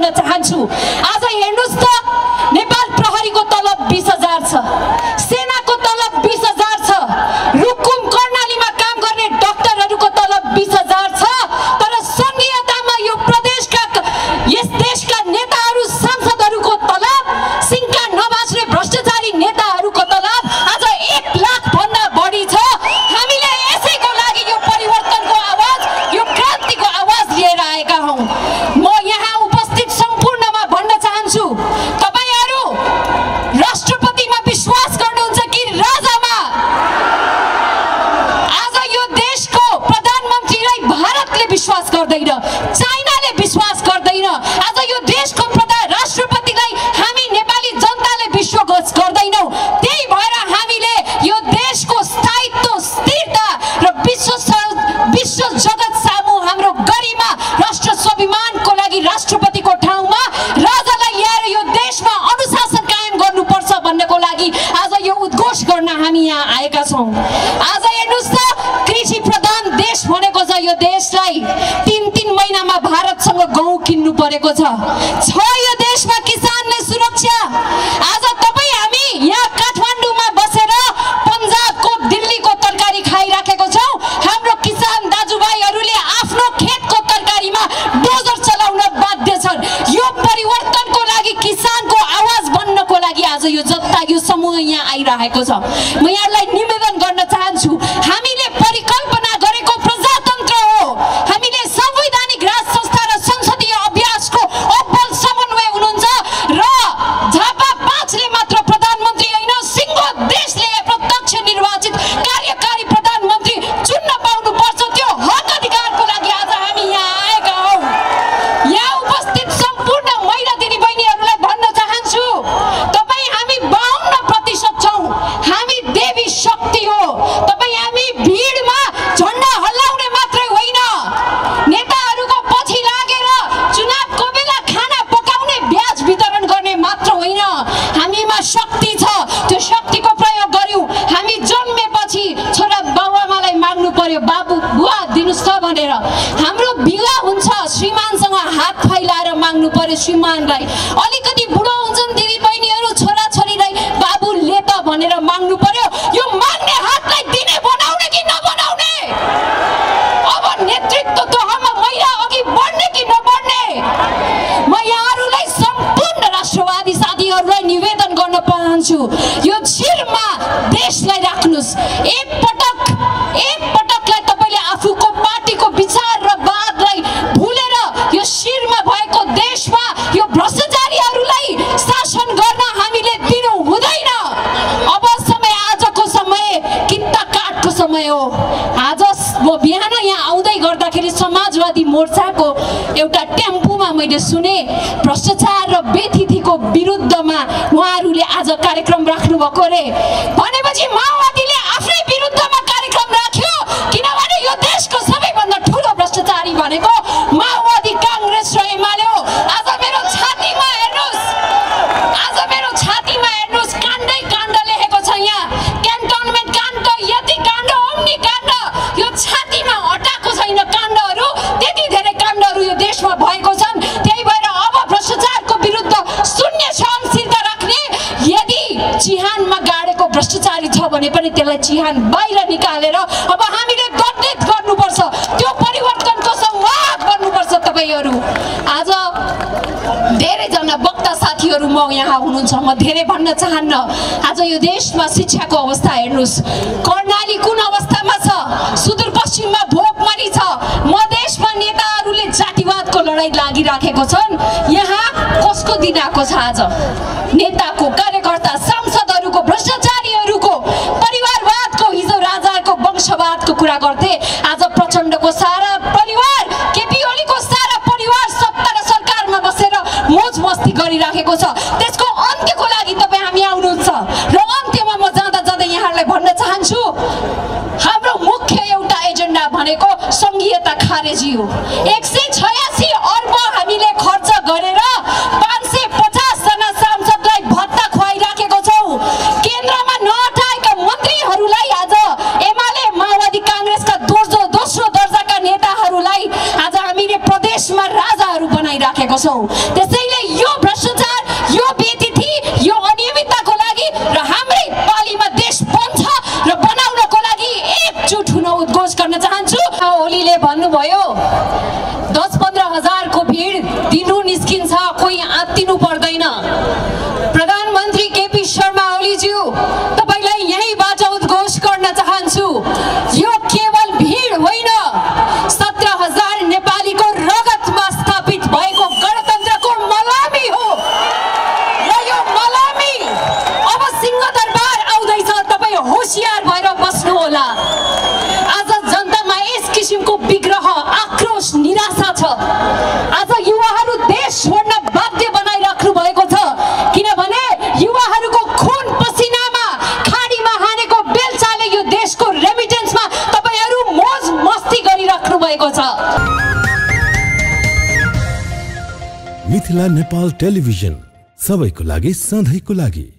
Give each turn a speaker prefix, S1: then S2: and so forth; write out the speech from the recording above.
S1: गर्न चाहन्छु। आज हेर्नुस् त नेपाल प्रहरीको तलब 20,000 छ, सेनाको तलब 20,000 छ, रुकुम कर्णालीमा काम गर्ने डाक्टरहरूको तलब 20,000 छ। तर संघीयतामा यो प्रदेशका यस देशका नेताहरू सांसदहरूको तलब, सिंहका नबाच्ने भ्रष्टाचारी नेताहरूको तलब आज 1 लाख भन्दा बढी छ। हामीले यसैको लागि यो परिवर्तनको आवाज, यो क्रान्तिको आवाज लिएर आएका हौं। म यहाँ उपस्थित सम्पूर्णमा भन्न चाहन्छु, तपाईहरू राष्ट्रपतिमा विश्वास गर्नुहुन्छ कि राजामा? आज यो देशको प्रधानमन्त्रीलाई भारतले विश्वास गर्दैन, चाइनाले विश्वास गर्दैन। आज यो देशको राष्ट्रपतिलाई हामी नेपाली जनताले विश्वास गर्दैनौं। त्यही भएर हामीले यो देशको स्थायित्व, स्थिरता र विश्व जगत सामु हाम्रो गरिमा, राष्ट्र स्वाभिमानको लागि राष्ट्रपतिको ठाउँमा राजालाई ल्याएर यो देशमा अनुशासन कायम गर्नुपर्छ भन्नको लागि आज यो उद्घोष गर्न हामी यहाँ आएका छौं। आज हेर्नुस् त, कृषि प्रधान देश भनेको छ यो देशलाई 3-3 महिनामा भारतसँग गहुँ किन्नु परेको छ यो देशमा किसानले सुरक्षा। आज तपाईँ हामी यहाँ काठमाडौँमा बसेर पन्जाबको, दिल्लीको तरकारी खाइराखेको छौं। हाम्रो किसान दाजुभाइहरूले आफ्नो खेतको तरकारीमा डोजर चलाउन बाध्य छन्। यो परिवर्तनको लागि, किसानको आवाज बन्नको लागि आज यो जनता, यो समूह यहाँ आइरहेको छ। म यहाँलाई निवेदन गर्न चाहन्छु, हामीले परिकल्पना गरेको प्रजातन्त्र हो। हामीले संवैधानिक राज संस्था र संसदीय अभ्यासको अब्बल समन्वय हुनुहुन्छ र झापा 5ले मात्र प्रधानमन्त्री होइन, सिङ्गो देशले प्रत्यक्ष निर्वाचित कार्यकारी प्रधानमन्त्री चुन्न पाउनु पर्छ। त्यो हक अधिकारको लागि आज हामी यहाँ आएका हौं। यहाँ उपस्थित सम्पूर्ण महिला दिदीबहिनीहरूलाई भन्न चाहन्छु, तपाईँ हामी 52% छौं। हामी देवी शक्ति हो। तपाईँ हामी भिडमा झण्डा हल्लाउने मात्रै होइन, नेताहरूको पछि लागेर चुनावको बेला खाना पकाउने, ब्याज वितरण गर्ने मात्र होइन। हामीमा शक्ति छ, त्यो शक्तिको प्रयोग गर्यौं। हामी जन्मेपछि छोरा बाबुआमालाई माग्नु पर्यो, बाबु बुवा दिनुस् त भनेर। हाम्रो बिहा हुन्छ, श्रीमानसँग हात फैलाएर माग्नु पर्यो श्रीमानलाई। अलिकति बुढो हुन्छन् दिदीबहिनीहरू, छोराछोरीलाई बाबुले त भनेर माग्नु पर्यो। यो माग्ने हातलाई दिने बनाउने कि नबनाउने? अब नेतृत्व तहमा महिला अघि बढ्ने कि नबढ्ने? म यहाँहरूलाई सम्पूर्ण राष्ट्रवादी साथीहरूलाई निवेदन गर्न चाहन्छु, यो शिरमा देशलाई राख्नुस्। एक पटकलाई तपाईले आफूको पार्टीको विचार र वादलाई भुलेर यो शिरमा भएको देशमा यो भ्रष्टाचारीहरूलाई शासन गर्न हामीले दिनु हुँदैन। अब समय, आजको समय कित्ता काटको समय हो। आज म बिहान यहाँ आउँदै गर्दाखेरि समाजवादी मोर्चाको एउटा टेम्पोमा मैले सुने, भ्रष्टाचार र बेथितिको विरुद्धमा उहाँहरूले आज कार्यक्रम राख्नु भएको रे। भनेपछि माओवादीले आफ्नै विरुद्धमा कार्यक्रम राख्यो, किनभने यो देशको सबैभन्दा ठुलो भ्रष्टाचारी भनेको माओवादी, कांग्रेस र एमाले हो। आज मेरो छातीमा हेर्नुस्, काण्डै काण्ड लेखेको छ यहाँ। क्यान्टोनमेन्ट काण्ड, यति काण्ड, ओम्नी काण्ड, यो छातीमा हटाएको छैन काण्डहरू। त्यति धेरै काण्डहरू यो देशमा भएको छन्। त्यही भएर अब भ्रष्टाचारको विरुद्ध शून्य सहनशीलता राख्ने, यदि चिहानमा गाडेको भ्रष्टाचारी छ भने पनि त्यसलाई चिहान बाहिर निकालेर अब हामीले दण्डित गर्नुपर्छ। त्यो परिवर्तनको संवाद गर्नुपर्छ तपाईहरू। आज धेरैजना वक्ता साथीहरू म यहाँ हुनुहुन्छ, म धेरै भन्न चाहन्न। आज यो देशमा शिक्षाको अवस्था हेर्नुस्, कर्णाली कुन अवस्थामा छ, सुदूरपश्चिममा भोकमरी छ, मधेसमा नेताहरूले जातिवादको लडाईँ लागिराखेको छन्। यहाँ कसको दिन आएको छ? आज नेताको, कार्यकर्ता, सांसदहरूको, भ्रष्टाचारीहरूको, परिवारवादको, हिजो राजाको वंशवादको कुरा गर्थे। आज प्रचण्डको सारा परिवार, केपी ओलीको सारा परिवार सत्ता र सरकारमा बसेर मोज मस्ती गरिराखेको छ। त्यसको अन्त्यको लागि तपाईँ हामी आउनुहुन्छ। र अन्त्यमा म जाँदा यहाँहरूलाई भन्न चाहन्छु, हाम्रो मुख्य एउटा एजेन्डा भनेको संघीयता खारेजी हो। 186 अर्ब हामीले खर्च गरेर 550 जना सांसदलाई भत्ता खुवाइराखेको छौं। केन्द्रमा नअटाएका मन्त्रीहरूलाई आज एमाले, माओवादी, कांग्रेसका दोस्रो दर्जाका नेताहरूलाई आज हामीले प्रदेशमा राजाहरू बनाइ गरिराखेको छौँ। त्यसैले यो भ्रष्टाचार, यो बेइज्जती, यो अनियमितताको लागि र हाम्रै पालीमा देश बन्छ र बनाउनको लागि एकजुट हुन उद्घोष गर्न चाहन्छु। ओलीले भन्नुभयो 10-15 हजारको भिड दिनु निस्किन्छ, कोही आत्तिनु पर्दैन। प्रधानमन्त्री केपी शर्मा ओलीज्यू, तपाईलाई यहीँबाट उद्घोष गर्न चाहन्छु, यो केवल भिड होइन, 17,000 नेपालीको रगतमा स्थापित भएको गणतन्त्रको मलामी हो र यो मलामी अब सिंहदरबार आउँदैछ। तपाईँ होसियार भएर बस्नु होला। आज जनतामा यस किसिमको विग्रह, आक्रोश, निराशा छ। आज युवाहरू देश छोड्न बाध्य बनाइराख्नु भएको छ, किनभने युवाहरूको खुन पसिनामा खाडीमा हानेको बेलचाले यो देशको रेमिटेन्समा तपाईहरू मोज मस्ती गरिराख्नु भएको छ।
S2: मिथिला नेपाल टेलिभिजन, सबैको लागि, सधैँको लागि।